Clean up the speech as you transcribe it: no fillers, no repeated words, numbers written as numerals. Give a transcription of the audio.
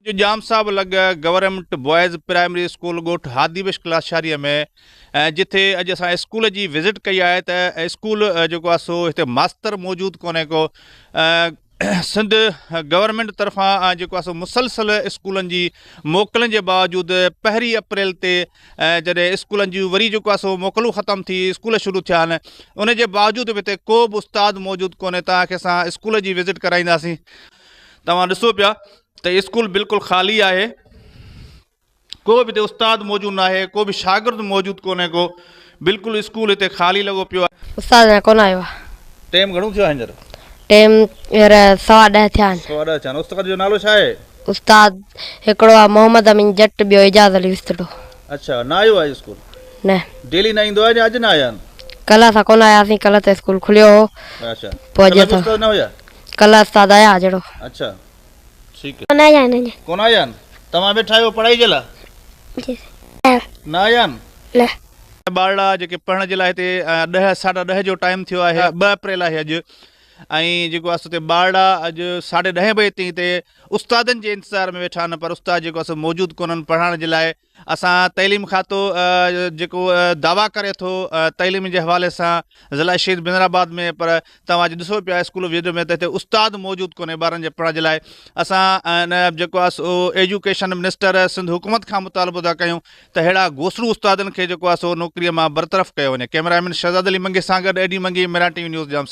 جو ڄام صاحب لڳ گورنمينٽ بوائز پرائمري اسڪول ڳوٺ هادي بخش لاشاري ۾ جتي اڄ اسان اسڪول جي وزٽ ڪئي آهي ته اسڪول جيڪو آهي سو هتي ماستر موجود ڪونهي ڪو سنڌ گورنمينٽ طرفان جيڪو آهي سو مسلسل اسڪولن جي موڪلن جي باوجود پهرين اپريل تي جڏهن اسڪولن جون وري جيڪو آهي سو موڪلون ختم ٿي اسڪول شروع ٿيا آهن ان جي باوجود به هتي ڪو به استاد موجود ڪونهي توهان کي اسان اسڪول جي وزٽ ڪرائينداسين توهان ڏسو پيا ته اسڪول بلڪل خالي آهي ڪو به هتي استاد موجود ناهي ڪو به شاگرد موجود ڪونهي ڪو بلڪل اسڪول هتي خالي لڳو پيو آهي. استاد اڃا ڪونه آيو آهي. ٽيم گهڻو ٿيو آهي هينئر؟ ٽيم هينئر سوا ڏهه ٿيا آهن. سوا ڏهه ٿيا آهن. استاد جو نالو ڇا آهي؟ استاد هڪڙو آهي محمد امين جٽ ٻيو اعجاز علي وستڙو. اڇا نه آيو آهي اسڪول؟ نه. ڊيلي نه ايندو آهي يا اڄ نه آيا آهن؟ ڪلهه اسان ڪونه آياسين ڪلهه ته اسڪول کليو هو. اڇا پوء اڄ ڪلهه به اسان استاد نه هيا؟ ڪلهه استاد آيا جهڙو. اڇا ٺيڪ. ڪونه آيا آهن اڃا. ڪونه آيا آهن؟ توهان ويٺا آهيو پڙهائي جي لاء؟ جي سر. نه آيا آهن؟ نه. ٻارڙا جيڪي پڙهڻ جي لاء هتي ڏهه ساڍا ڏهه جو ٽائيم ٿيو آهي ٻه اپريل آهي اڄ ۽ جيڪو آهي سو هتي ٻارڙا اڄ ساڍي ڏهين بجي تائين هتي استادن جي انتظار ۾ ويٺا آهن پر استاد جيڪو آهي سو موجود ڪونهن پڙهائڻ جي لاء اسان تعليم کاتو جيڪو دعويٰ ڪري ٿو تعليم جي حوالي سان ضلع شهيد بنر آباد ۾ پر توهان اڄ ڏسو پيا اسڪول وزٽ ۾ ته هتي استاد موجود ڪونهي ٻارن جي پڙهڻ جي لاء اسان جيڪو آهي سو ايجوڪيشن منسٽر سنڌ حڪومت کان مطالبو ٿا ڪيون ته اهڙا گوسڙو استادن کي جيڪو آهي سو نوڪري مان برطرف ڪيو وڃي ڪئميرا مين شهزاد علي منگي سان گڏ A D Mangi, Mehran T V news, Jam Sahib.